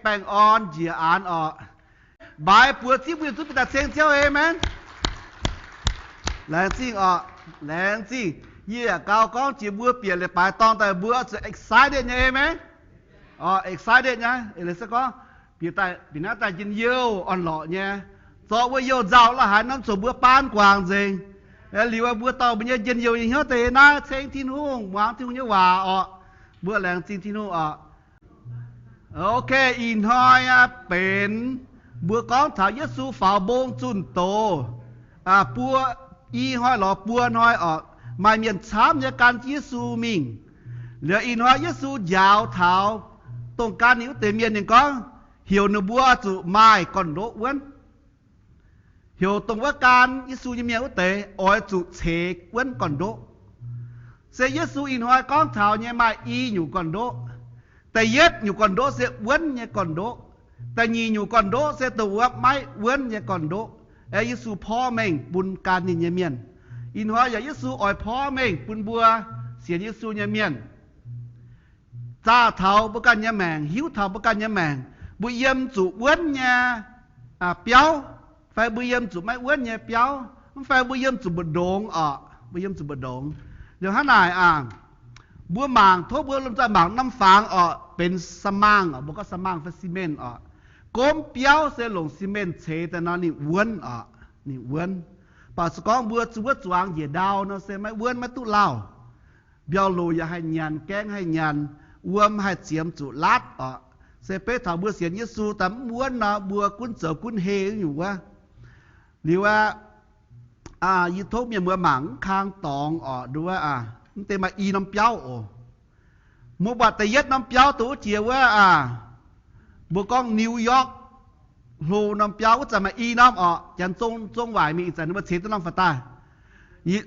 baengh orn njiec aanx orqc. Mbaix buoz zipv mbuo nyei zunv bieqc daaih ceng Ziouv, aamen. Laengz zingh orqc, laengz zingh. Yie yaac gau gorngv jiex mbuo bieqc leiz-baaix dorngh daaih mbuo zuqc excited nyei, aamen. Orqc, excited nyei. Eix leiz se gorngv bieqc naaiv daaih njien-youh orn-lorqc nyei. Zorqv wuov youh nzauh la'haaix norm coc mbuo baan guangc nzengc. Liuz mbuo dorh mbuo nyei njien-youh nyei hnyouv daaih naaiv ceng Tin-Hungh, muangx Tin-Hungh nyei waac orqc. Mbuo laengz zingh Tin-Hungh orqc. Ok, ih hnoi aqv benx mbuo gorngv taux Yesu faaux mbong zunh doz. Buo, i hnoi lorz buo hnoi orqc, maaih mienh camv nyei gan Yesu mingh. Liuz ih hnoi Yesu njaaux taux dongh gan ninh wuov deix mienh, ninh gorngv heuc ninh mbuo zuqc maaih gorn-ndoqv wuonv. Heuc dongh wuov gan Yesu nyei mienh wuov deix oix zuqc ceix wuonv gorn-ndoqv. Se Yesu ih hnoi gorngv taux nyei maaih i nyungc gorn-ndoqv. Da'yietv nyungc gorn-ndoqv se wuonv nyei gorn-ndoqv. Da'nyeic nyungc gorn-ndoqv se dongh wuov maiv wuonv nyei gorn-ndoqv. Aeqv, Yesu porv mengh bun gan ninh nyei mienh. Ih hnoi yaac Yesu oix porv mengh bun mbuo sienx Yesu nyei mienh. Zaah taux mbuo ganh nyei maengc, hiuv taux mbuo ganh nyei maengc, mbuo yiem zuqc wuonv nyei biauv, fai mbuo yiem zuqc maiv wuonv nyei biauv, mv fai mbuo yiem zuqc mbu'ndongx orqc, mbuo yiem zuqc mbu'ndongx. Liuz hnangv naaic aac, mbuo mangc, tov mbuo lomh nzoih mangc norm fangx orqc, benx สมอง orqc, mbuo gorngv สมอง fai cement orqc. Gomv biauv se longc cement ceix daaih nor ninh wuonv orqc, ninh wuonv. Baac se gorngv mbuo zuqc wuov zuangx njiec ndau nor se maiv wuonv, maiv duqv lauh. Mbiauh loz yaac haih nyanc, gaeng haih nyanc, wuom haih ziemx zuqc laatv orqc. Se beiv taux mbuo sienx Yesu daaih mv wuonv nor, mbuo gunv zoux gunv hei nyungc wuov. Liuz aqv, yie tov mienh muoz mangc mv kang dorngx orqc, nduov, mv deix maaih i norm biauv oc. Mbuo buatc da'yietv norm biauv dongh wuov jiex wuov aqv, mbuo gorngv New York hlo norm biauv wuov zanc maaih i norm orqc. Janx zong zong waaic mingh ih zanc ninh mbuo ceix duqv norm faaux daaih.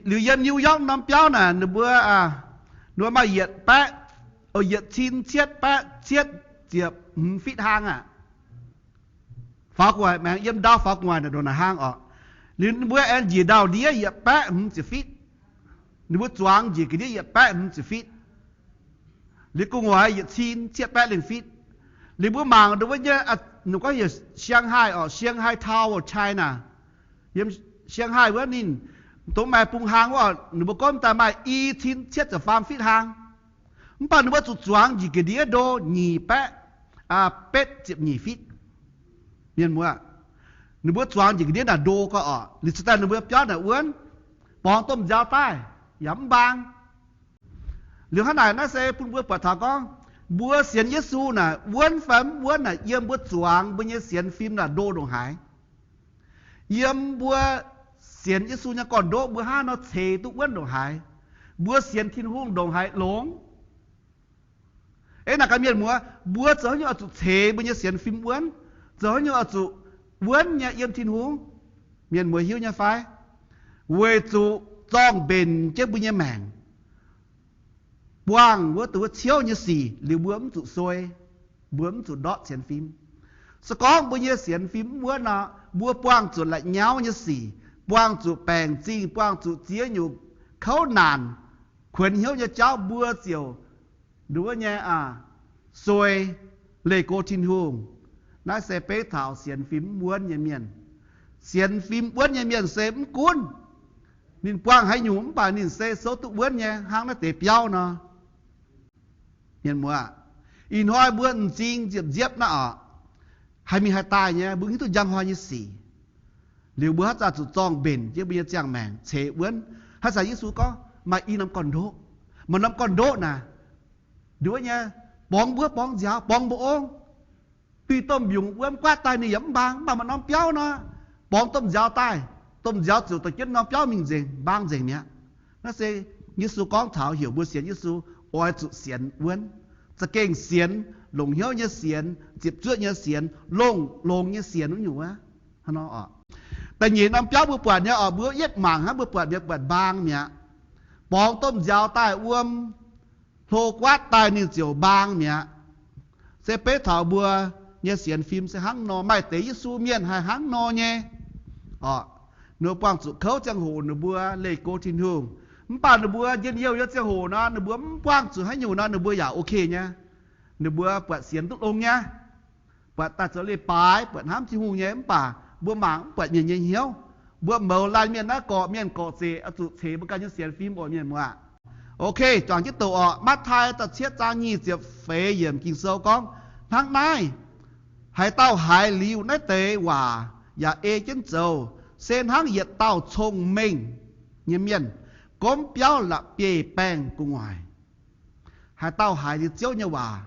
Liuz yiem New York norm biauv naaic ninh mbuo, ninh mbuo maaih yietc baeqv, yietc cin cietv baeqv cietv ziepc hmz fitv hlaang aqv. Faaux gu'nguaaic maengx, yiem ndau faaux gu'nguaaic naaic ndongc naaic hlaang orqc. Liuz ninh mbuo aengx njiec ndau-ndiev yietc baeqv hmz ziepc fitv. Ninh mbuo zuangx njiec ga'ndiev yietc baeqv hmz ziepc fitv. Liuz gu'nguaaic yietc cin cietv baeqv lengh fitv. Liuz mbuo mangc ndongc wuov nyei, ninh gorngv heuc Shanghai orqc, Shanghai Tower of China. Yiem Shanghai wuov ninh dongh maaih bung hlaang wuov, ninh mbuo gorngv daaih maaih i cin cietv ziepc faam fitv hlaang. Mv baac ninh mbuo zuqc zuangx njiec ga'ndiev ndo nyic baeqv betv ziepc nyeic fitv. Mienh muoz, ninh mbuo zuangx njiec ga'ndiev naaic ndo gau orqc. Liuz cingx daaih ninh mbuo biauv naaic wuonv, borngz domh nziaaux daaih yaac mv mbaang. Liuz hnangv naaic naaiv se bun mbuo buatc taux gorngv mbuo sienx Yesu naaic wuonv fai mv wuonv naaic yiem mbuo zuangx mbuo nyei sienx fim naaic ndo ndongc haaix. Yiem mbuo sienx Yesu nyei gorn-ndoqv mbuo hnangv nor ceix duqv wuonv ndongc haaix, mbuo sienx Tin-Hungh ndongc haaix longx. Ei naaic gaax mienh muoz, mbuo zoux haaix nyungc oix zuqc ceix mbuo nyei sienx fim wuonv? Zoux haaix nyungc oix zuqc wuonv nyei yiem Tin-Hungh? Mienh muoz hiuv nyei fai? Weic zuqc zorng-mbenc jienv mbuo nyei maengc, buangh wuov deix wuov ciouv nyei sic liuz mbuo mv zuqc soi, mbuo mv zuqc ndortv sienx fim. Se gorngv mbuo nyei sienx fim mv wuonv nor, mbuo buangh zuqc la'nyauv nyei sic, buangh zuqc baengc zingh, buangh zuqc ziex nyungc kouv naanc, kuonx hnyouv nyei jauv, mbuo ziouc nduov nyei aqv, soi, leih go Tin-Hungh. Naaiv se beiv taux sienx fim mv wuonv nyei mienh. Sienx fim wuonv nyei mienh se mv gunv ninh buangh haaix nyungc mv baac ninh se souv duqv wuonv nyei hnangv naaiv deix biauv nor. Mienh muoz, ih hnoi mbuo m'zing nziepc nziepv naaiv orqc, haih mingh haih daaih nyei, mbuo hiuv duqv njang hnoi nyei sic. Liuz mbuo haaix zanc zuqc zorng-mbenc jienv mbuo nyei ziangh maengc ceix wuonv. Haaix zanc Yesu gorngv maaih i norm gorn-ndoqv, maaih norm gorn-ndoqv naaic, nduov nyei, borngz mbuo borngz nziaaux, borngz mbuo ong. Duih domh mbiungc wuom guaatv daaih ninh yaac mv mbaang, mv baac maaih norm biauv nor, borngz domh nziaaux daaih, domh nziaaux ziouc dorh jienv norm biauv mingh nzengc, mbaang nzengc mi'aqv. Naaiv se Yesu gorngv taux heuc mbuo sienx Yesu oix zuqc sienx wuonv, za'gengh sienx, longc hnyouv nyei sienx, ziepc zuoqv nyei sienx, longx longx nyei sienx wuov nyungc wuov. Da'nyeic norm biauv mbuo buatc nyei oc, mbuo yietv mangc hnangv mbuo buatc mi'aqv, buatc mbaang mi'aqv. Borngz domh nziaaux daaih wuom, hlo guaatv daaih ninh ziouc mbaang mi'aqv. Se beiv taux mbuo nyei sienx fim se hnangv nor, maaih deix Yesu mienh haih hnangv nor nyei. Orqc, ninh mbuo buangh zuqc kouv ziangh hoc ninh mbuo leih go Tin-Hungh. Mv baac ninh mbuo njien-youh nyei ziangh hoc nor, ninh mbuo mv buangh zuqc haaix nyungc nor, ninh mbuo yaac ok nyei. Ninh mbuo buatc sienx duqv longx nyei. buatc daaih zoux leiz-baaix, buatc hnamv Tin-Hungh nyei, mv baac mbuo mangc mv buatc mienh nyei hnyouv. Mbuo mouz laanh mienh naaiv gorqv mienh gorqv zeqc oix zuqc ceix mbuo ganh nyei sienx fim oc, mienh muoz. Ok, juangc jienv doqc oc. Matv^tai da'cietv zaang nyic ziepc feix yiemc Ging-Sou gorngv, hnangv naaiv, haaix dauh haiz liuz naaiv deix waac yaac ei jienv zoux, se hnangv yietc dauh cong-mengh nyei mienh gomv biauv la'bieiv-baengh gu'nguaaic. Haaix dauh haiz liuz Ziouv nyei waac,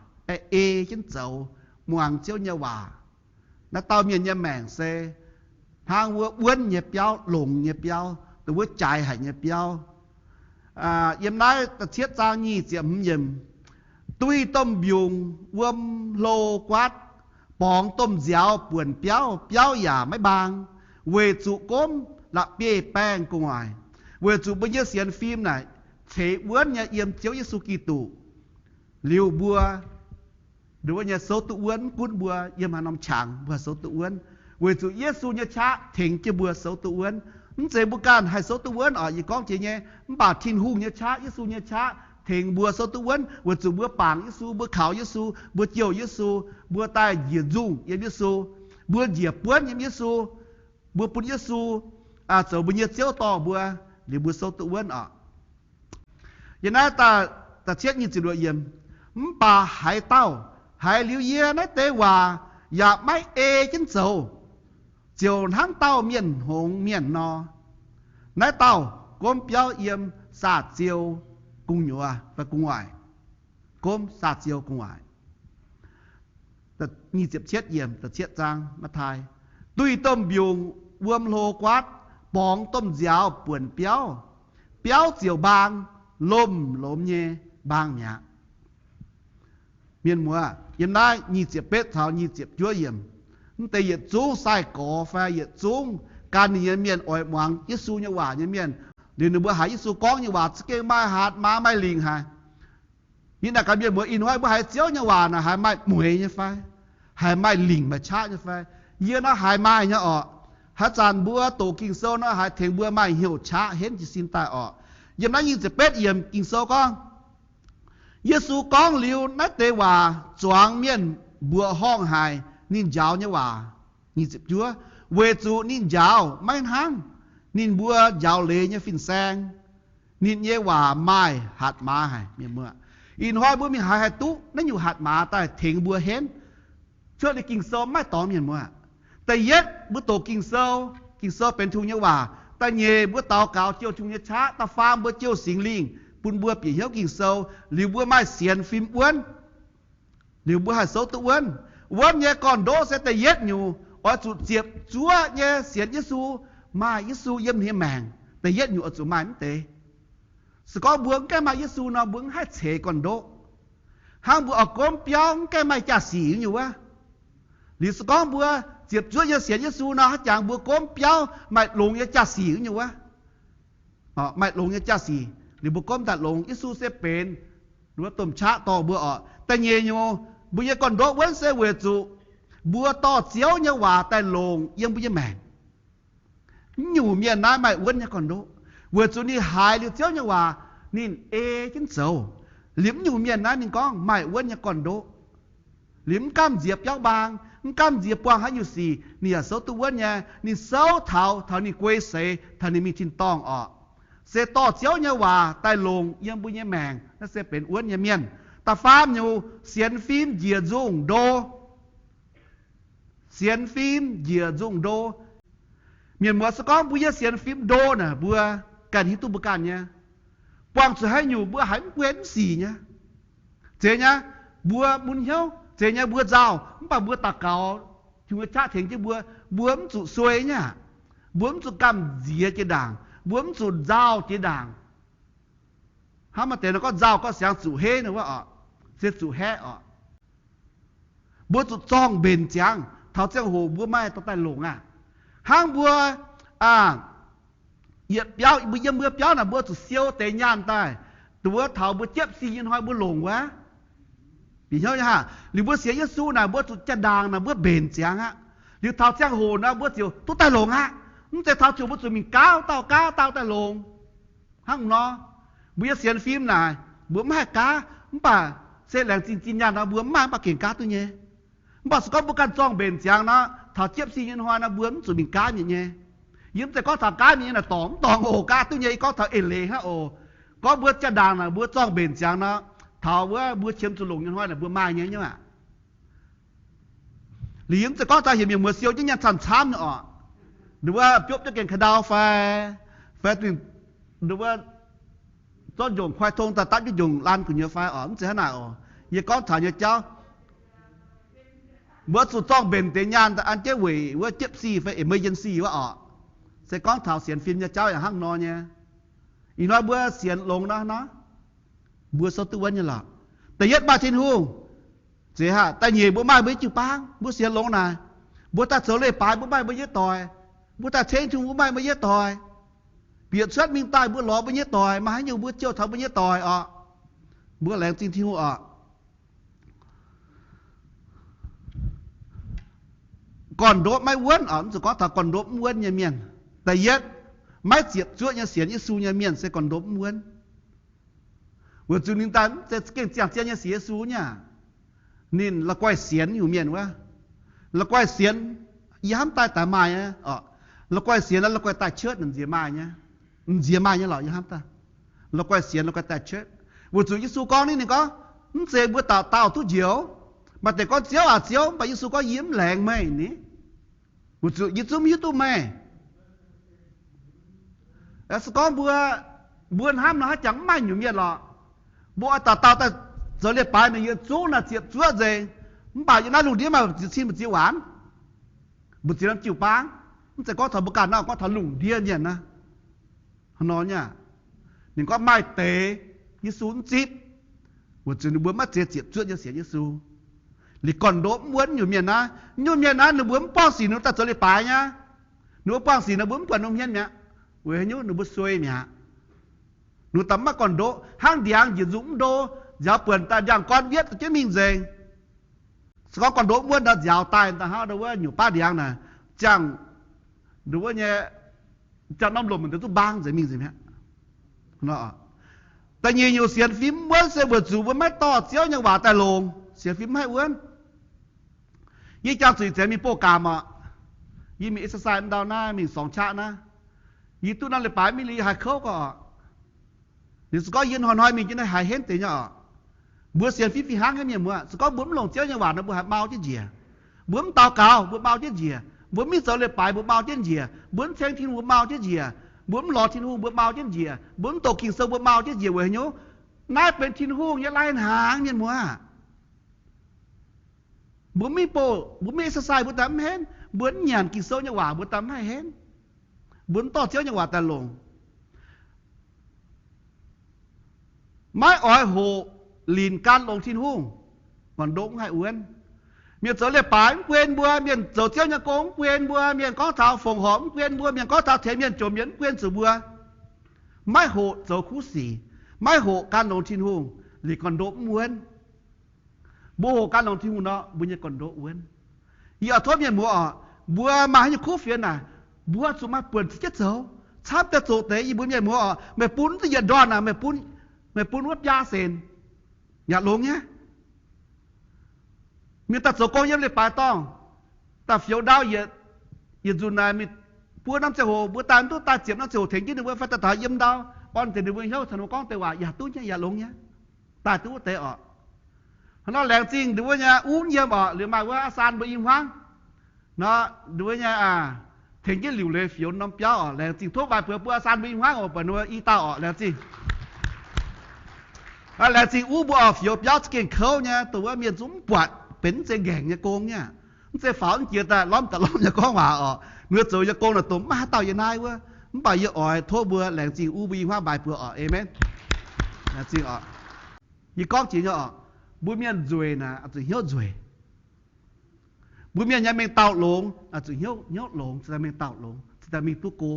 ei jienv zoux, muangx Ziouv nyei waac, naaiv dauh mienh nyei maengc se hnangv wuov wuonv nyei biauv, longx nyei biauv, dongh wuov jaaix haic nyei biauv. Yiem naaiv da'cietv zaang nyic ziepc hmz yiemc, duih domh mbiungc wuom hlo guaatv, borngz domh nziaaux buonc biauv, biauv yaac maiv mbaang, weic zuqc gomv la'bieiv-baengh gu'nguaaic. Weic zuqc mbuo nyei sienx fim naaic ceix wuonv nyei yiem Ziouv Yesu Giduc. Liuz mbuo, nduov nyei souv duqv wuonv, mv gunv mbuo yiem haaix norm qangx mbuo haih souv duqv wuonv, weic zuqc Yesu nyei qaqv tengx jienv mbuo souv duqv wuonv. Mv zeiz mbuo ganh haih souv duqv wuonv oc, yie gorngv jiex nyei. Mv baac Tin-Hungh nyei qaqv, Yesu nyei qaqv tengx mbuo souv duqv wuonv, weic zuqc mbuo bangc Yesu, mbuo kaux Yesu, mbuo jouh Yesu, mbuo daaih njiec nzungh yiem Yesu, mbuo njiec buonv yiem Yesu, mbuo bun Yesu zoux mbuo nyei Ziouv dorh mbuo, liuz mbuo souv duqv wuonv oc. Yiem naaiv da'cietv nyic ziepc luoqc yiemc, mv baac haaix dauh haiz liuz yie naaiv deix waac yaac maiv ei jienv zoux, ziouc hnangv dauh mienh hngongx mienh nor. Naaiv dauh gomv biauv yiem saa-ziou gu'nyuoz fai gu'nguaaic. Gomv saa-ziou gu'nguaaic. Nyic ziepc cietv yiemc, da'cietv zaang, Matv^tai. Duih domh mbiungc wuom hlo guaatv, borngz domh nziaaux buonc biauv, biauv ziouc mbaang, lomh lomh nyei mbaang mi'aqv. Mienh muoz, yiem naaiv nyic ziepc betv caux nyic ziepc juov yiemc, mv deix yietc zungv sai-gorx fai yietc zungv gan ninh nyei mienh oix muangx Yesu nyei waac nyei mienh, liuz ninh mbuo haiz Yesu gorngv nyei waac za'gengh maaih hatc maaz maaih lingc haic. Yie naaic gaax mienh muoz, ih hnoi mbuo haiz Ziouv nyei waac naaic haiz maaih mueiz nyei fai? Haiz maaih lingc maaih qaqv nyei fai? Yie nor haiz maaih nyei orqc. Haaix zanc mbuo doqc Ging-Sou nor haiz tengx mbuo maaih hnyouv qaqv henv jiez sin daaih orqc. Yiem naaiv nyic ziepc betv yiemc Ging-Sou gorngv, Yesu gorngv liuz naaiv deix waac, zuangx mienh mbuoqc horngh haic ninh njaaux nyei waac. Weic zuqc ninh njaaux maiv hnangv ninh mbuo njaaux leiz nyei fin-saeng. Ninh nyei waac maaih hatc maaz haic, mienh muoz. Ih hnoi mbuo mingh haaix haih duqv naaiv nyungc hatc maaz daaih tengx mbuo henv? Cuotv liuz Ging-Sou maiv dorngx, mienh muoz. Da'yietv mbuo doqc Ging-Sou, Ging-Sou benx Tin-Hungh nyei waac. Da'nyeic mbuo daux gaux jouh Tin-Hungh nyei qaqv. Da'faam mbuo jouh Singx Lingh bun mbuo bieqc hnyouv Ging-Sou, liuz mbuo maaih sienx fim wuonv. Liuz mbuo haih souv duqv wuonv. Wuonv nyei gorn-ndoqv se da'yietv nyungc oix zuqc ziepc zuoqv nyei sienx Yesu, maaih Yesu yiem nyei maengc. Da'yietv nyungc oix zuqc maaih mv deix. Se gorngv mbuo mv gaengh maaih Yesu nor, mbuo mv haih ceix gorn-ndoqv. Hnangv mbuo oix gomv biauv mv gaengh maaih jaa-sic nyei wuov. Liuz se gorngv mbuo ziepc zuoqv nyei sienx Yesu nor, haaix jangx mbuo gomv biauv maaih longx nyei jaa-sic nyei wuov. Maaih longx nyei jaa-sic, liuz mbuo gomv daaih longx. Yesu se benx wuov domh qaqv dorh mbuo orqc. Da'nyeic nyungc, mbuo nyei gorn-ndoqv wuonv se weic zuqc mbuo dorh Ziouv nyei waac daaih longc yiem mbuo nyei maengc. Mv nyungc mienh naaiv maaih wuonv nyei gorn-ndoqv, weic zuqc ninh haiz liuz Ziouv nyei waac, ninh ei jienv zoux. Liuz mv nyungc mienh naaiv ninh gorngv maaih wuonv nyei gorn-ndoqv. Liuz mv gaamv nziex biauv mbaang, mv gaamv nziex buangh haaix nyungc sic, ninh yaac souv duqv wuonv nyei. Ninh souv taux, taux ninh guei seix, taux ninh mingh tin-dorngh orqc. Se dorh Ziouv nyei waac daaih longc yiem mbuo nyei maengc, naaiv se benx wuonv nyei mienh. Da'faam nyungc, sienx fim njiec nzungh ndo. Sienx fim njiec nzungh ndo. Mienh muoz, se gorngv mbuo nyei sienx fim ndo naaic, mbuo ganh hiuv duqv mbuo ganh nyei. Buangh zuqc haaix nyungc mbuo haiz mv guen mv sic nyei. Zeiz nyei, mbuo mun hnyouv, zeiz nyei mbuo nzauh, mv baac mbuo daux gaux, Tin-Hungh nyei qaqv tengx jienv mbuo, mbuo mv zuqc suei nyei aqv. Mbuo mv zuqc gamh nziex jiex ndaangc, mbuo mv zuqc nzauh jiex ndaangc. Hnangv maaih deix nor gorngv nzauh gorngv siangx zuqc heiv nor wuov orqc, se zuqc haeqv orqc. Mbuo zuqc zorng mbenc ziangx, taux ziangh hoc mbuo maaih dorh daaih longc aqv. Hnangv mbuo, aa, yietc biauv, mbuo yiem mbuo biauv naaic, mbuo zuqc siou deix nyaanh daaih, duqv taux mbuo jiepv sih nyei hnoi mbuo longc wuov. Bieqc hnyouv nyei haah? Liuz mbuo sienx Yesu naaic, mbuo zuqc jaa-ndaangc naaic mbuo mbenc ziangx aqv. Liuz taux ziangh hoc naaic mbuo ziouc duqv daaih longc aqv. Mv zeiz taux ziouc mbuo zuqc mingh gaav dauh gaav dauh daaih longc. Hnangv nor, mbuo nyei sienx fim naaic, mbuo mv haih gaav, mv baac se laengz zingh zinh nyaanh nor, mbuo mv maaih mv baac gengh gaav duqv nyei. Mv baac se gorngv mbuo ganh zorng-mbenc ziangx nor, taux jiepv si nyei hnoi nor, mbuo mv zuqc mingh gaatv mienh nyei. Yie mv zeiz gorngv taux gaatv mienh nyei naaic dorngc mv dorngc oc, gaatv duqv nyei. Yie gorngv taux eix leiz hnangv oc. Gorngv mbuo jaa ndaangc naaic mbuo zorng-mbenc ziangx nor, taux wuov mbuo qiemx zuqc longc nyei hnoi naaic mbuo maaih nyei nyei aqv. Liuz yie mv zeiz gorngv taux heuc mienh muoz siou jienv nyaanh camv-camv nyei oc. Nduov wuov biopv jienv gaengh ka'ndau fai, fai nduov wuov zorqv njongc koi tong daaih dapv jienv njongc lan gu'nyuoz fai oc, mv zeiz hnangv naaic oc. Yie gorngv taux nyei jauv, mbuo zuqc zorng-mbenc deix nyaanh daaih an jienv weic wuov jiepv si fai emergency wuov oc. Se gorngv taux sienx fim nyei jauv yaac hnangv nor nyei. Ih hnoi mbuo sienx longx nor, mbuo souv duqv wuonv nyei lorqc. Da'yietv maaih Tin-Hungh, zeiz haic. Da'nyeic mbuo maaih mbuo nyei jiu-baang, mbuo sienx longx naaic. Mbuo daaih zoux leiz-baaix mbuo maaih mbuo nyei doic. Mbuo daaih ceng Tin-Hungh mbuo maaih mbuo nyei doic. Bieqc cuotv mingh daaih mbuo lorz mbuo nyei doic, maaih haaix nyungc mbuo jouh taux mbuo nyei doic oc. Mbuo laengz zingh Tin-Hungh oc. Gorn-ndoqv maiv wuonv oc, mv zuqc gorngv taux gorn-ndoqv mv wuonv nyei mienh. Da'yietv, maiv ziepc zuoqv nyei sienx Yesu nyei mienh se gorn-ndoqv mv wuonv. Weic zuqc ninh daaih mv zeiz gengh ziangh zien nyei sienx Yesu nyei aqv. Ninh la'guaih sienx nyungc mienh wuov. La'guaih sienx, yie hnamv daaih daaih maaih nyei oc. La'guaih sienx, la'guaih daaih cuotv nziex maaih nyei. Nziex maaih nyei lorqc, yie hnamv daaih. La'guaih sienx, la'guaih daaih cuotv. Weic zuqc Yesu gorngv ninh, ninh gorngv, mv zeiz mbuo dauh dauh duqv njoux. Maaih deix gorngv, Ziouv aac, Ziouv, mv baac Yesu gorngv, yie mv laengz meih ni. Weic zuqc yie zungv mv hiuv duqv meih. Se gorngv mbuo, mbuo hnamv nor, haaix jangx mv maaih nyungc mienh lorqc. Mbuo oix dauh dauh daaih zoux leiz-baaix naaic, yietc zungv naaic ziepc zuoqv nzengc. Mv baac yie naaiv lungh ndiev maaih mbu'ziex cin mbu'ziex waanc, mbu'ziex norm jiu-baang. Mv zeiz gorngv taux mbuo ganh nor, gorngv taux lungh ndiev mienh naaiv. Hnangv nor nyei, ninh gorngv maaih deix Yesu mv zipv, weic zuqc ninh mbuo maiv zeiz ziepc zuoqv nyei sienx Yesu. Liuz gorn-ndoqv mv wuonv nyungc mienh naaiv, nyungc mienh naaiv ninh mbuo mv buangh sic ninh mbuo daaih zoux leiz-baaix nyei. Ninh mbuo buangh sic ninh mbuo mv buatc norm hmien mi'aqv. Weic haaix nyungc? Ninh mbuo suei mi'aqv. Ninh mbuo daaih maiv gorn-ndoqv, hnangv ndiangx njiec nzungh mv ndo, nziaaux buonc daaih ndiangx-gorn mbietv daaih jienv mingh nzengc. Se gorngv gorn-ndoqv mv wuonv nor, nziaaux daaih daaih hnangv nduov wuov nyungc baav ndiangx naaic, ziangh nduov wuov nyei, ziangh norm lomc deix duqv mbaang nzengc mingh nzengc mi'aqv. Da'nyeic nyungc sienx fim mv wuonv se weic zuqc mbuo maiv dorh Ziouv nyei waac daaih longc, sienx fim mv haih wuonv. Yie jangx zuqc ih zanc mingh bouh gaamc oc. Yie mingh exercise ndau naaiv, mingh sorngx qaqv naaiv. Yie duqv norm leiz-baaix mingh liuz yie haiz kouv gau oc. Liuz se gorngv yie hnoi-hnoi mingh jienv naaiv haiz henv deix nyei oc. Mbuo sienx fim fih hnangv nyei mienh muoz, se gorngv mbuo mv longc Ziouv nyei waac nor, mbuo haih mau jienv njiec. Mbuo mv daux gaux, mbuo mau jienv njiec. Mbuo mv mingh zoux leiz-baaix, mbuo mau jienv njiec. Mbuo mv ceng Tin-Hungh, mbuo mau jienv njiec. Mbuo mv lorz Tin-Hungh, mbuo mau jienv njiec. Mbuo mv doqc Ging-Sou, mbuo mau jienv njiec. Weic haaix nyungc? Naaiv benx Tin-Hungh nyei lai-hnaangx, mienh muoz. Mbuo mv bouh, mbuo mv exercise, mbuo daaih mv henv. Mbuo mv nyanc Ging-Sou nyei waac, mbuo daaih mv haih henv. Mbuo mv dorh Ziouv nyei waac daaih longc. Maiv oix hoqc linc gan longx Tin-Hungh, gorn-ndoqv mv haih wuonv. Mienh zoux leiz-baaix mv buen mbuo, mienh zoux Ziouv nyei gong mv buen mbuo, mienh gorngv taux fongc horc mv buen mbuo, mienh gorngv taux tengx mienh jomc mienh mv buen zuqc mbuo. Maiv hoqc zoux kuv sic, maiv hoqc gan longx Tin-Hungh, linc gorn-ndoqv mv wuonv. Mbuo hoqc gan longx Tin-Hungh nor, mbuo nyei gorn-ndoqv wuonv. Yie oix tov mienh muoz oc, mbuo maaih haaix nyungc kuv fienx naaic, mbuo zuqc maaih buonc ciev jienv zoux, camv deix zoqc deix. Yie mbuox mienh muoz oc, meih bun mv duqv yietc ndorn naaic, meih bun, meih bun wuov biaa senc yaac longx nyei. Mienh daaih zoux gong yiem leiz-baaix dorngh, daaih fioux ndau yietc, yietc nzunc naaic mingh buo norm ziangh hoc, mbuo daaih mv duqv daaih ziepc norm ziangh hoc tengx jienv ninh mbuo fai daaih taux yiem ndau, orn deix ninh mbuo hnyouv caux ninh mbuo gorngv deix waac yaac duqv nyei, yaac longx nyei. Daaih duqv wuov deix oc. Hnangv nor laengz zingh nduov wuov nyei uv yiem oc, liuz maaih wuov aa san mbuo i hmuangv nor, nduov wuov nyei aa, tengx jienv liuc leiz fioux norm biauv oc. Laengz zingh, tov waaic buoz bun aa san mbuo i hmuangv oc, buatc ninh mbuo i dauh oc. Laengz zingh. Laengz zingh uv mbuo oc, fioux biauv za'gengh kouv nyei, dongh wuov mienh zungv mv buatc, benx mv zeiz nqaengc nyei gong nyei. Mv zeiz faaux mv jiex daaih lormv daaih lormv nyei gorngv waac oc. Ninh mbuo zoux nyei gong naaic dongh maiv haaix dauh yiem naaiv wuov. Mv baac yie oix tov mbuo laengz zingh uv mbuo i hmuangv waaic buoz oc. Aamen. Laengz zingh oc. Yie gorngv jiex nyei oc, mbuo mienh nzueic naaic zuqc hnyouv nzueic. Mbuo mienh nyei mengh dauh longx, zuqc hnyouv, hnyouv longx, cingx daaih mengh dauh longx, cingx daaih mingh duqv go.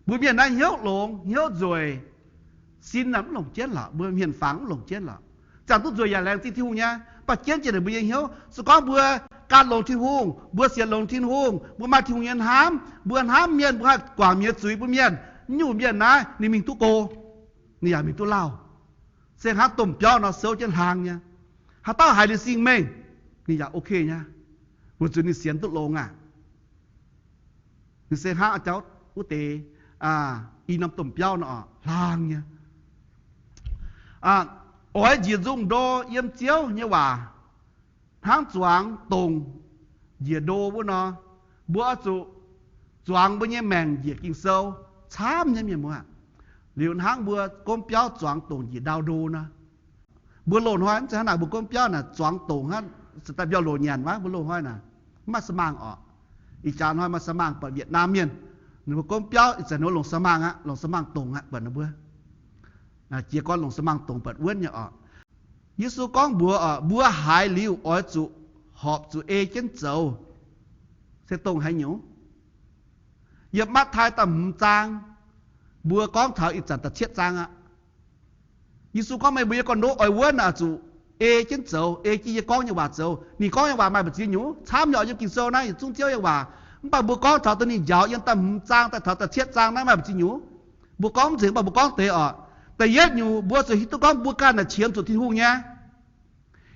Mbuo mienh naaiv hnyouv longx, hnyouv nzueic, sin naaic mv longc jienv lorqc, mbuo hmien fangx mv longc jienv lorqc. Ziangh duqv nzueic yaac laengz zingh Tin-Hungh nyei. Mv baac jienv jiex naaic mbuo nyei hnyouv, se gorngv mbuo gan longx Tin-Hungh, mbuo sienx longx Tin-Hungh, mbuo maaih Tin-Hungh nyei hnamv, mbuo hnamv mienh, mbuo haih guangc mienh nyei zuiz bun mienh, nyungc mienh naaiv ninh mingh duqv go, ninh yaac mingh duqv lauh. Se hnangv domh biauv nor souv jienv hlang nyei. Haaix dauh haiz ninh sing-mengh, ninh yaac ok nyei, weic zuqc ninh sienx duqv longx aqv. Ninh se hnangv jauv wuov deix i norm domh biauv nor, hlaang nyei. Oix njiec nzungh ndo yiem Ziouv nyei waac, hnangv zuangx dongc njiec ndo wuov nor, mbuo oix zuqc zuangx mbuo nyei maengc njiec Ging-Sou camv nyei, mienh muoz. Liuz hnangv mbuo gomv biauv zuangx dongc njiec ndau ndo nor, mbuo loz-hnoi mv zeiz hnangv naaic, mbuo gomv biauv naaic zuangx dongc hnangv, se daaih mbiauh loc nyanc wuov. Mbuo loz-hnoi naaic mv maaih สมัคร orqc. Ih jaax hnoi maaih สมัคร buatc Việt Nam mienh, ninh mbuo gomv biauv ih zanc ninh mbuo longc สมัคร aqv, longc สมัคร dongc aqv, buatc ninh mbuo jiez gorn longc สมัคร dongc buatc wuonv nyei orqc. Yesu gorngv mbuox oc, mbuo haiz liuz oix zuqc horpc zuqc ei jienv zoux, se dongh haaix nyungc? Yiem Matv^tai da'hmz zaang, mbuo gorngv taux ih zanc da'cietv zaang aqv. Yesu gorngv meih mbuo nyei gorn-ndoqv oix wuonv oix zuqc ei jienv zoux, ei jienv yie gorngv nyei waac zoux. Ninh gorngv nyei waac maaih mbu'ziex nyungc, camv nyei oc, yiem Ging-Sou naaiv yietc zungv Ziouv nyei waac. Mv baac mbuo gorngv taux dongh ninh njaaux yiem da'hmz zaang daaih taux da'cietv zaang naaiv maaih mbu'ziex nyungc. Mbuo gorngv mv nzengc, mv baac mbuo gorngv deix oc. Da'yietv nyungc, mbuo zuqc hiuv duqv gorngv mbuo ganh naaic qiemx zuqc Tin-Hungh nyei.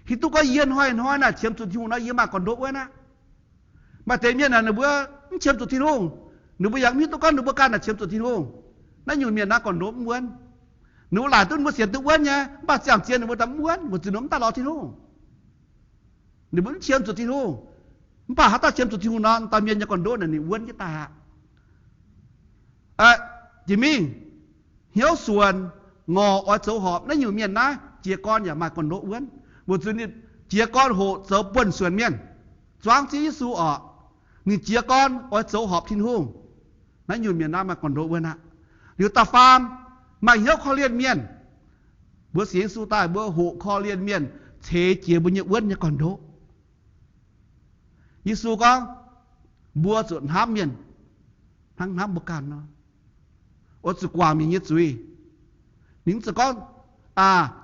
Hiuv duqv gorngv yie hnoi-hnoi naaic qiemx zuqc Tin-Hungh nor, yie maaih gorn-ndoqv wuonv aqv. Maaih deix mienh naaic ninh mbuo mv qiemx zuqc Tin-Hungh, ninh mbuo yaac mv hiuv duqv gorngv ninh mbuo ganh naaic qiemx zuqc Tin-Hungh. Naaiv nyungc mienh naaiv gorn-ndoqv mv wuonv. Ninh mbuo laaic duqv ninh mbuo sienx duqv wuonv nyei, mv baac ziangh zien ninh mbuo daaih mv wuonv, weic zuqc ninh mv daaih lorz Tin-Hungh. Ninh mbuo mv qiemx zuqc Tin-Hungh. Mv baac haaix dauh qiemx zuqc Tin-Hungh nor, dauh mienh nyei gorn-ndoqv naaic ninh wuonv jienv daaih aqv. Jiex mingh, hnyouv suonc, ngorc oix zoux horpc, naaiv nyungc mienh naaiv jiez gorn yaac maaih gorn-ndoqv wuonv, weic zuqc ninh jiez gorn hoqc zoux buonv-suonc mienh, zuangx Ziouv Yesu orqc. Ninh jiez gorn oix zoux horpc Tin-Hungh, naaiv nyungc mienh naaiv maaih gorn-ndoqv wuonv aqv. Liuz da'faam, maaih hnyouv korv-lienh mienh. Mbuo sienx Yesu daaih mbuo hoqc korv-lienh mienh, ceix jiez mbuo nyei wuonv nyei gorn-ndoqv. Yesu gorngv, mbuo zuqc hnamv mienh hnangv hnamv mbuo ganh nor. Oix zuqc guangc mienh nyei zuiz. Ninh mv zuqc gorngv,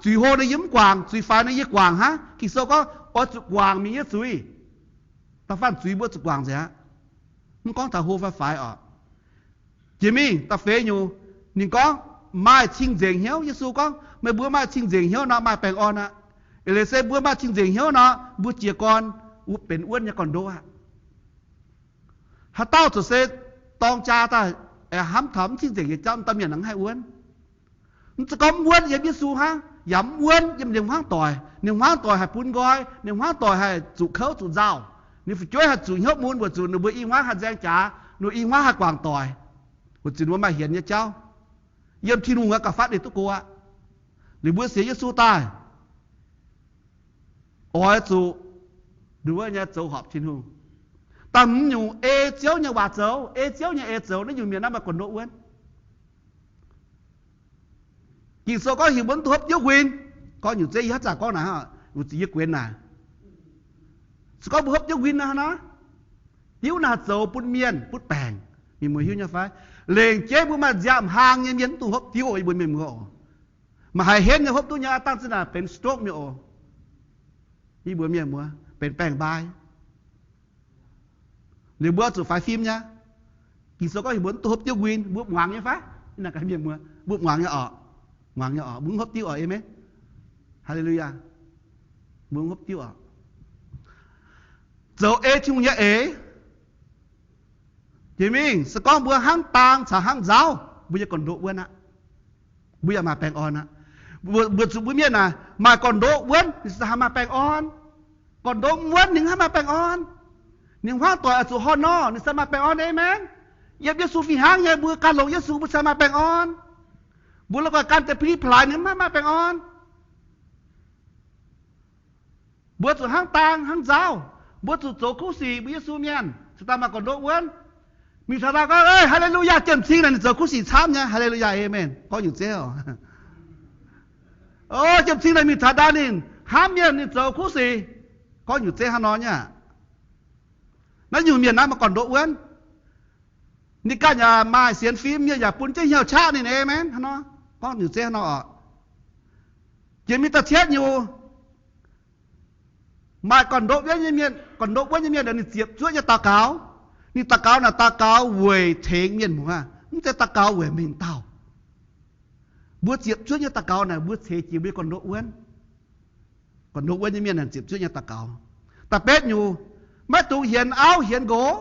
zuiz hlo nor yie mv guangc, zuiz faix nor yie guangc hnangv. Ging-Sou gorngv oix zuqc guangc mienh nyei zuiz. Da'faanh zuiz mbuo zuqc guangc nzengc aqv. Mv gorngv taux hlo fai faix orqc. Jiex mingh da'feix nyungc, ninh gorngv maaih cing-nzengc hnyouv. Yesu gorngv meih mbuo maaih cing-nzengc hnyouv nor maaih baengh orn aqv. Eix leiz se mbuo maaih cing-nzengc hnyouv nor, mbuo jiez gorn benx wuonv nyei gorn-ndoqv aqv. Haaix dauh zuqc se dorng jaa daaih aengx hnamv taux mv cing-nzengc nyei jauv, dauh mienh mv haih wuonv. Mv zuqc gorngv mv wuonv yiem Yesu hnangv, yaac mv wuonv yiem ninh hmuangv doic. Ninh hmuangv doic haih bun nqoi, ninh hmuangv doic haih zuqc kouv zuqc nzauh, ninh fu'jueiv haih zuqc hnyouv mun weic zuqc ninh mbuo i hmuangv haih nzaeng jaax, ninh mbuo i hmuangv haih guangc doic, weic zuqc ninh mbuo maaih hienx nyei jauv. Yiem Tin-Hungh gauh fatv ninh duqv go aqv. Liuz mbuo sienx Yesu daaih, oix zuqc nduov nyei zoux horpc Tin-Hungh. Da'hmz nyungc, ei Ziouv nyei waac zoux, ei Ziouv nyei eix zoux, naaiv nyungc mienh naaiv maaih gorn-ndoqv wuonv. Ging-Sou gorngv heuc mbuo mv dungx hopv diuv nquin. Gorngv nyungc zeiv yie haaix zanc gorngv naaic, wuov ziepc yie guenx naaic, se gorngv mbuo hopv diuv nquin naaic nor, diuv naaic haih zoux bun mienh butv baengc. Mienh muoz hiuv nyei fai? Lengc jeiv mbuo maaih nziaamv hlang nyei mienh mv dungx hopv diuv oc, yie mbuo mienh muoz oc. Maaih haiz henv nyei hopv duqv nyei, dangh zinh naaic benx stroke mi'aqv oc. Yie mbuo mienh muoz benx baengc mbai. Liuz mbuo zuqc faix fim nyei. Ging-Sou gorngv heuc mbuo mv dungx hopv diuv nquin, mbuo muangx nyei fai? Mbuo muangx nyei oc. Muangx nyei oc, mbuo mv hopv diuv oc, aamen. Haa^le^lu^yaa. Mbuo mv hopv diuv oc. Zoux ei Tin-Hungh nyei eix. Jiex mingh se gorngv mbuo hnangv dang caux hnangv nzauv, mbuo nyei gorn-ndoqv wuonv aqv. Mbuo yaac maaih baengh orn aqv. Mbuo zuqc mbuo mienh naaic maaih gorn-ndoqv wuonv, ninh ziouc haih maaih baengh orn. Gorn-ndoqv mv wuonv ninh mv haih maaih baengh orn. Ninh hmuangv doic oix zuqc horh nor, ninh ziouc maaih baengh orn, aamen. Yiem Yesu fih hnangv nyei, mbuo gan longx Yesu mbuo ziouc maaih baengh orn. Mbuo la'guaih gan deix pili plaaix ninh mv haih maaih baengh orn. Mbuo zuqc hnangv dang hnangv nzauv. Mbuo zuqc zoux kuv sic mbuo Yesu mienh cingx daaih maaih gorn-ndoqv wuonv. Mingh taux daaih gorngv, Haa^le^lu^yaa, Jiem Cing naaic ninh zoux kuv sic camv nyei. Haa^le^lu^yaa, aamen. Gorngv nyungc zeiv oc. O, Jiem Cing naaic mingh taux daaih ninh hnamv mienh, ninh zoux kuv sic. Gorngv nyungc zeiv hnangv nor nyei aqv. Naaiv nyungc mienh naaiv maaih gorn-ndoqv wuonv. Ninh ganh yaac maaih sienx fim, mienh yaac bun jienv hnyouv qaqv ninh, aamen. Hnangv nor, gorngv nyungc zeiv hnangv nor oc. Jiex mingh da'cietv nyungc, maaih gorn-ndoqv wuonv nyei mienh, gorn-ndoqv wuonv nyei mienh ninh ziepc zuoqv nyei daux gaux. Ninh daux gaux naaic daux gaux weic tengx mienh muoz, mv zeiz daux gaux weic mengh dauh. Mbuo ziepc zuoqv nyei daux gaux naaic mbuo ceix jiez mbuo nyei gorn-ndoqv wuonv. Gorn-ndoqv wuonv nyei mienh ziepc zuoqv nyei daux gaux. Da'betv nyungc, maiv dungx hienx auv hienx nqox.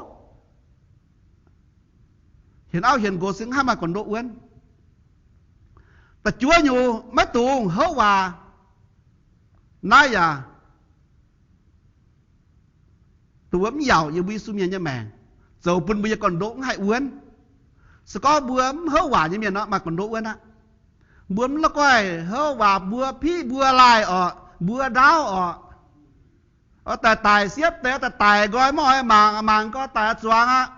Hienx auv hienx nqox se mv haih maaih gorn-ndoqv wuonv. Da'juov nyungc, maiv dungx houv waac. Naaiv yaac dongh wuov mv yaauc yiem mbuo Yesu mienh nyei maengc, zoux bun mbuo nyei gorn-ndoqv mv haih wuonv. Se gorngv mbuo mv houv waac nyei mienh nor, maaih gorn-ndoqv wuonv aqv. Mbuo mv la'guaih houv waac, mbuo piqv mbuo laaih orqc, mbuo ndaauv orqc. Oix daic daic siepv deix, oix daic daic nqoi, maiv oix mangc, mangc nqoi daic zuangx aqv.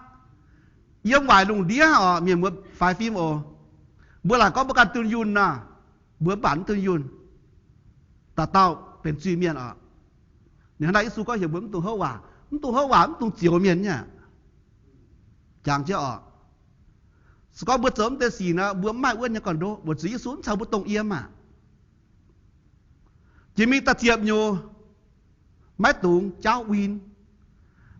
Yiem waaic lungh ndiev orqc, mienh muoz faix fim oc. Mbuo laaic gorngv mbuo ganh dunh yunh nor, mbuo mv baac mv dunh yunh, dauh dauh benx zuiz-mienh orqc. Ninh hnangv naaiv Yesu gorngv heuc mbuo mv dungx houv waac, mv dungx houv waac, mv dungx zioux mienh nyei aqv. Jangx jienv orqc, se gorngv mbuo zoux mv deix sic nor, mbuo mv maaih wuonv nyei gorn-ndoqv, weic zuqc Yesu mv caux mbuo dongh yiem aqv. Jiex mingh da'ziepc nyungc, maiv dungx jaauv win.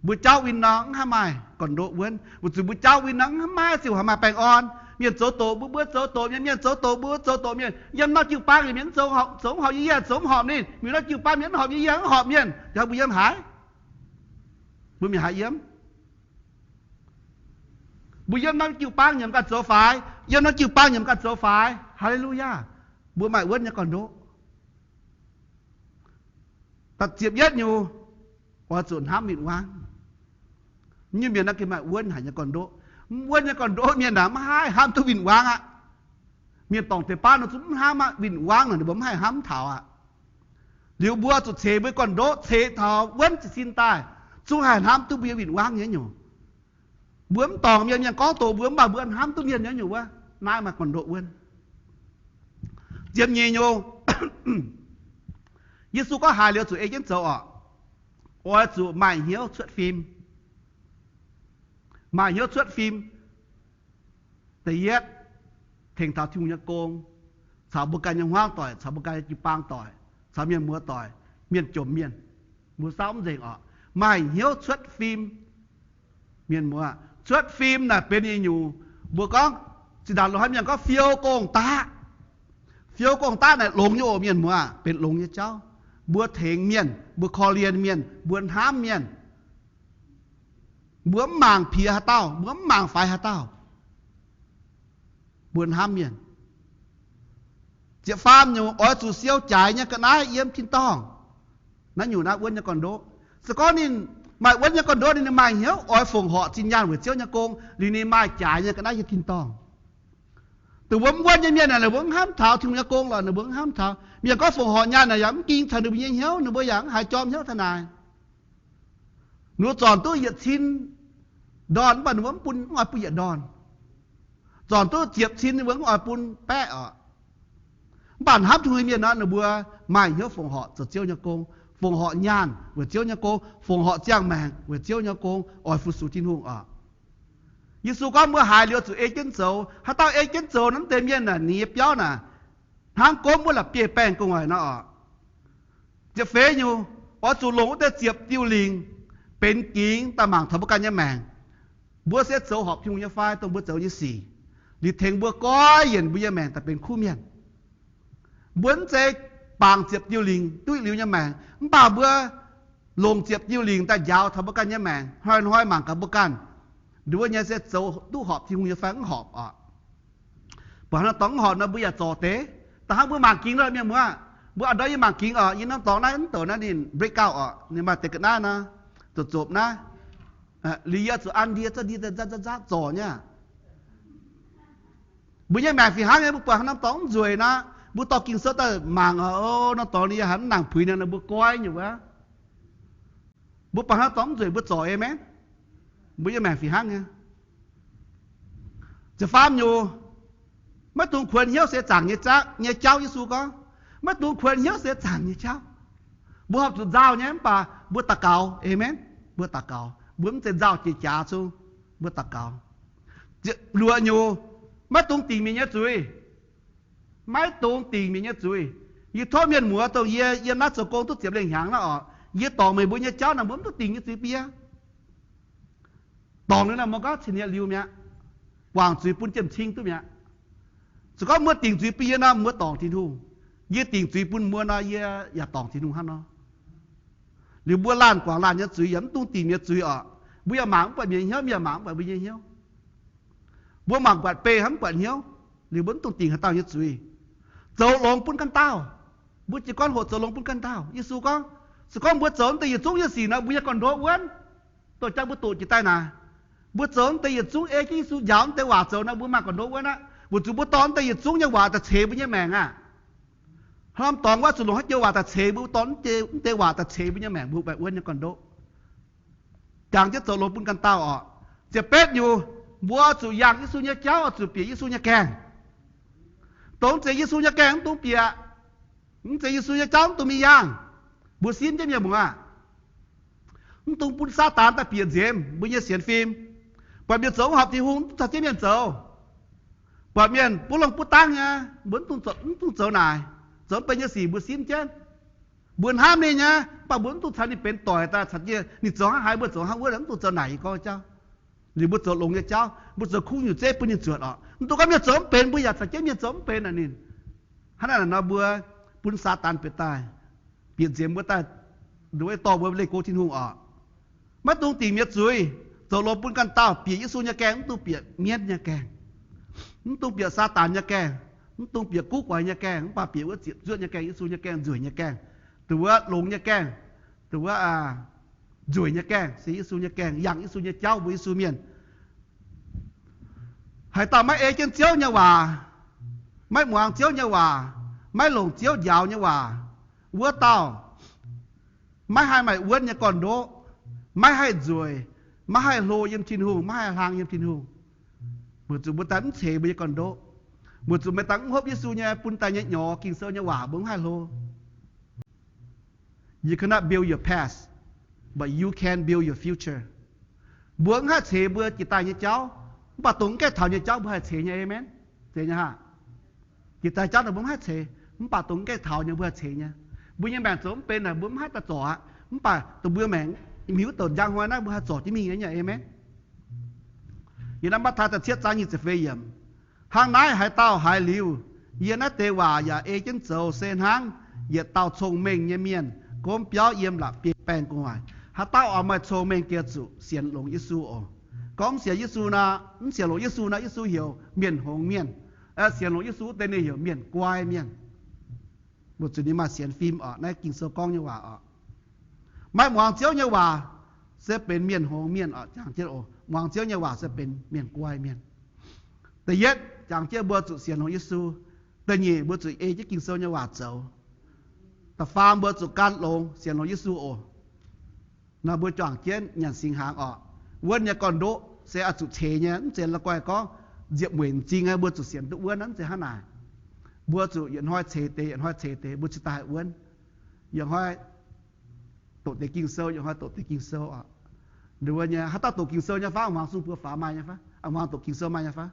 Mbuo jaauv win nor mv haih maaih gorn-ndoqv wuonv, weic zuqc mbuo jaauv win nor mv haih maaih ziouc haih maaih baengh orn. Mienh zoux doqc mbuo, mbuo zoux doqc mienh, mienh zoux doqc mbuo, mbuo zoux doqc mienh. Yiem norm jiu-baang mienh mv zoux, zoux mv horpc yie, yie zoux mv horpc ninh. Mingh norm jiu-baang mienh mv horpc yie, yie mv horpc mienh, mbuo yiem haaix? Mbuo mingh haaix yiem? Mbuo yiem norm jiu-baang nyiemc ganh zoux faix, yiem norm jiu-baang nyiemc ganh zoux faix. Haa^le^lu^yaa! Mbuo maaih wuonv nyei gorn-ndoqv. Da'ziepc yietv nyungc, oix zuqc hnamv win-wangv. Nyungc mienh naaiv gengh maaih wuonv haic nyei gorn-ndoqv. Mv wuonv nyei gorn-ndoqv mienh aeqv, maiv haih hnamv duqv win-wangv aqv. Mienh dorngc deix baav nor zungv mv hnamv aqv. Win-wangv nor ninh mbuo mv haih hnamv taux aqv. Liuz mbuo zuqc ceix mbuo gorn-ndoqv ceix taux wuonv jiez sin daaih, zungv haih hnamv duqv mbuo nyei win-wangv nyei nyungc. Mbuo mv dorngc mienh, mienh gorngv doqc mbuo mv baac mbuo hnamv duqv mienh nyei nyungc wuov, naaiv maaih gorn-ndoqv wuonv. Ziepc nyeic nyungc, Yesu gorngv haaix liuz zuqc ei jienv zoux orqc? Oix zuqc maaih hnyouv cuotv fim. Maaih hnyouv cuotv fim. Da'yietv, tengx taux Tin-Hungh nyei gong, caux mbuo ganh nyei hmuangv doic, caux mbuo ganh nyei jiu-baang doic, caux mienh muoz doic, mienh jomc mienh, mbuo saauv mv nzengc orqc. Maaih hnyouv cuotv fim. Mienh muoz, cuotv fim naaic benx nyungc, mbuo gorngv, zinh ndaangc loz-hnoi mienh gorngv fiou gong-daqv. Fiou gong-daqv naaic longx nyei oc, mienh muoz, benx longx nyei jauv. Mbuo tengx mienh, mbuo korv-lienh mienh, mbuo hnamv mienh. Mbuo mv mangc piex haaix dauh, mbuo mv mangc faix haaix dauh, mbuo hnamv mienh. Ziepc faam nyungc, oix zuqc siou jaaix nyei ga'naaiv yiem tin-dorngh. Naaiv nyungc naaiv wuonv nyei gorn-ndoqv. Se gorngv ninh maaih wuonv nyei gorn-ndoqv, ninh maaih hnyouv oix fongc horc zinh nyaanh weic Ziouv nyei gong, liuz ninh maaih jaaix nyei ga'naaiv yiem tin-dorngh. Dongh mbuo mv wuonv nyei mienh naaic, ninh mbuo mv hnamv taux Tin-Hungh nyei gong lorqc, ninh mbuo mv hnamv taux. Mienh gorngv fongc horc nyaanh naaic yaac mv ging taux ninh mbuo nyei hnyouv, ninh mbuo yaac mv haiz jorm hnyouv taux naaic. Ninh mbuo zornc duqv yietc cin ndorn mv baac ninh mbuo mv bun, mv oix bun yietc ndorn. Zornc duqv ziepc cin ninh mbuo mv oix bun baeqv oc. Mv baac hnamv Tin-Hungh nyei mienh nor, ninh mbuo maaih hnyouv fongc horc zoux Ziouv nyei gong, fongc horc nyaanh weic Ziouv nyei gong, fongc horc ziangh maengc weic Ziouv nyei gong, oix fu-sux Tin-Hungh oc. Yesu gorngv mbuo haaix liuz zuqc ei jienv zoux. Haaix dauh ei jienv zoux nor, mv deix mienh naaic, ninh nyei biauv naaic hnangv gomv wuov la'bieiv-baengh gu'nguaaic nor oc. Ziepc feix nyungc, oix zuqc longc wuov deix ziepc diuh lingc benx gingx daaih mangc taux mbuo ganh nyei maengc. Mbuo se zoux horpc Tin-Hungh nyei fai dongh mbuo zoux nyei sic, liuz tengx mbuo goiv yienc mbuo nyei maengc daaih benx kuv mienh. Mbuo mv zeiz bangc ziepc diuh lingc duqv liuz nyei maengc, mv baac mbuo longc ziepc diuh lingc daaih njaaux taux mbuo ganh nyei maengc, hnoi-hnoi mangc gaax mbuo ganh. Nduov nyei se zoux duqv horpc Tin-Hungh nyei fai mv horpc oc. Buatc haaix norm dorngx mv horpc nor, mbuo yaac zorc deix. Da'hnangv mbuo mangc gingx nor, mienh muoz, mbuo a'ndorm yie mangc gingx oc, yie norm dorngx naaiv mv douc naaiv ninh break out oc, ninh maaih deix ga'naaiv nor, zopc zopc naaiv. Liuz yie zuqc an ndie, za'ndie nzatv nzatv nzatv zorc nyei. Mbuo nyei maengc fih hnangv nyei, mbuo buatc haaix norm dorngx mv nzueic nor, mbuo dorh Ging-Sou daaih mangc oc, o, norm dorngx ninh yaac haiz mv nangc puix nor, mbuo goiv nyei wuov. Mbuo buatc haaix norm dorngx mv nzueic mbuo zorc, aamen. Mbuo nyei maengc fih hnangv nyei. Ziepc faam nyungc, maiv dungx kuonx hnyouv seix zaangc nyei jauv. Yesu gorngv, maiv dungx kuonx hnyouv seix zaangc nyei jauv. Mbuo horpc zuqc nzauh nyei mv baac mbuo daux gaux, aamen. Mbuo daux gaux, mbuo mv zeiz nzauh jiex jaax zungv, mbuo daux gaux. Luoqc nyungc, maiv dungx dingc mienh nyei zuiz. Maiv dungx dingc mienh nyei zuiz. Yie tov mienh muoz dongh yie yiem naaiv zoux gong duqv ziepc lengh hnyangx naaiv oc, yie dorngc meih mbuo nyei jauv naaic, mbuo mv duqv dingc nyei zuiz bun yie. Dorngc liuz naaic, mbuo gorngv cin-hnyouv liuz mi'aqv, guangc zuiz bun jiem-cing duqv mi'aqv. Se gorngv mbuo dingc zuiz bun yie nor, mbuo dorngc Tin-Hungh. Yie dingc zuiz bun mbuo nor, yie yaac dorngc Tin-Hungh hnangv nor. Liuz mbuo laanh guangc laanh nyei zuiz yaac mv dungx dingc mienh nyei zuiz orqc. Mbuo yaac mangc mv buatc mienh nyei hnyouv, mienh yaac mangc mv buatc mbuo nyei hnyouv. Mbuo mangc buatc beiv hnangv mv buatc hnyouv. Liuz mbuo mv dungx dingc haaix dauh nyei zuiz. Zoux longx bun ganh dauh. Mbuo jiez gorn hoqc zoux longx bun ganh dauh. Yesu gorngv, se gorngv mbuo zoux mv deix yietc zungv nyei sic nor, mbuo nyei gorn-ndoqv wuonv. Doqc jang mbuo doqc jiex daaih naaic, mbuo zoux mv deix yietc zungv ei jienv Yesu njaaux mv deix waac zoux nor, mbuo maaih gorn-ndoqv wuonv aqv. Weic zuqc mbuo dorh mv deix yietc zungv nyei waac daaih ceix mbuo nyei maengc aqv. Hnangv norm dorngx wuov zuqc longc haaix joux waac daaih ceix mbuo, dorh mv deix waac daaih ceix mbuo nyei maengc, mbuo baeqc wuonv nyei gorn-ndoqv. Jangx jienv zoux longx bun ganh dauh orqc. Ziepc betv nyungc, mbuo zuqc yangh Yesu nyei jauv, oix zuqc bieqc Yesu nyei gaengh. Dongh mv zeiz Yesu nyei gaengh mv dungx bieqc. Mv zeiz Yesu nyei jauv mv dungx mingh yangh. Mbuo simv jienv mienh muoz aqv. Mv dungx bun Saadaan daaih bieqc nzemx mbuo nyei sienx fim. Buatc mienh zoux mv horpc Tin-Hungh, mv dungx caux jienv mienh zoux. Buatc mienh buov longh buov dangv nyei, mbuo mv dungx zoux naaic. Zoux mv benx nyei sic mbuo simv jienv. Mbuo hnamv ninh nyei, mv baac mbuo mv dungx caux ninh benx doic daaih caux jienv ninh zoux hnangv haaix mbuo zoux hnangv wuov, mv dungx zoux naaic gorngv jauv. Liuz mbuo zoux longx nyei jauv, mbuo zoux kuv nyungc zeiv bun ninh zuotc orqc. Mv dungx gorngv mienh zoux mv benx, mbuo yaac caux jienv mienh zoux mv benx naaic ninh. Hnangv naaic nor mbuo bun Saadaan bieqc daaih, bieqc nzemx mbuo daaih, nduov dorh mbuo leih go Tin-Hungh orqc. Maiv dungx dingc mienh nyei zuiz, zoux longx bun ganh dauh, bieqc Yesu nyei gaengh, mv dungx bieqc mienv nyei gaengh. Mv dungx bieqc Saadaan nyei gaengh, mv dungx bieqc guv guaix nyei gaengh, mv baac bieqc wuov ziepc zuoqv nyei gaengh, Yesu nyei gaengh, nzueic nyei gaengh, dongh wuov longx nyei gaengh, dongh wuov nzueic nyei gaengh, se Yesu nyei gaengh, yangh Yesu nyei jauv, mbuox Yesu mienh. Haaix dauh maiv ei jienv Ziouv nyei waac, maiv muangx Ziouv nyei waac, maiv longc Ziouv njaaux nyei waac, wuov dauh maiv haih maaih wuonv nyei gorn-ndoqv, maiv haih nzueic, maiv haih hlo yiem Tin-Hungh, maiv haih hlang yiem Tin-Hungh. Weic zuqc mbuo daaih mv ceix mbuo nyei gorn-ndoqv. Weic zuqc meih daaih mv hopv Yesu nyei bun daaih nyei nyorx Ging-Sou nyei waac, mbuo mv haih hlo. You cannot build your past, but you can build your future. Mbuo mv haih ceix mbuo jiex daaih nyei jauv, mv baac dongh mv gaengh taux nyei jauv mbuo haih ceix nyei. Aamen. Zeiz nyei haah? Jiex daaih jauv naaic mbuo mv haih ceix, mv baac dongh mv gaengh taux nyei mbuo haih ceix nyei. Mbuo nyei maengc zoux mv benx naaic mbuo mv haih daaih zorc aqv, mv baac dongh mbuo maengc liuz douc njang hnoi naaiv mbuo haih zorc jienv mingh nyei. Aamen. Yiem naaiv Matv^taai da'cietv zaang nyic ziepc feix yiemc, hnangv naaiv haaix dauh haiz liuz, yie naaiv deix waac yaac ei jienv zoux se hnangv yietc dauh cong-mengh nyei mienh gomv biauv yiem la'bieiv-baengh gu'nguaaic. Haaix dauh oix maaih cong-mengh, ziouc zuqc sienx longx Yesu oc. Gorngv mv sienx Yesu nor, mv sienx longx Yesu nor, Yesu heuc mienh hngongx mienh. Sienx longx Yesu wuov deix ninh heuc mienh guai mienh. Weic zuqc ninh maaih sienx fim oc. Naaiv Ging-Sou gorngv nyei waac oc. Maiv muangx Ziouv nyei waac se benx mienh hngongx mienh oc. Jangx jienv oc, muangx Ziouv nyei waac se benx mienh guai mienh. Da'yietv, jangx jienv mbuo zuqc sienx longx Yesu. Da'nyeic, mbuo zuqc ei jienv Ging-Sou nyei waac zoux. Da'faam, mbuo zuqc gan longx sienx longx Yesu oc. Nor mbuo juangc jienv nyanc singx hnaangx oc. Wuonv nyei gorn-ndoqv se oix zuqc ceix nyei, mv zeiz la'guaih gorngv nziepc mueic m'zing mbuo zuqc sienx duqv wuonv, mv zeiz hnangv naaic. Mbuo zuqc yietc hnoi ceix deix, yietc hnoi ceix deix, mbuo cingx daaih haih wuonv. Yietc hnoi doqc deix Ging-Sou, yietc hnoi doqc deix Ging-Sou oc. Nduov nyei, haaix dauh doqc Ging-Sou nyei fai? Muangx sung buoz faaux maaih nyei fai? Muangx doqc Ging-Sou maaih nyei fai?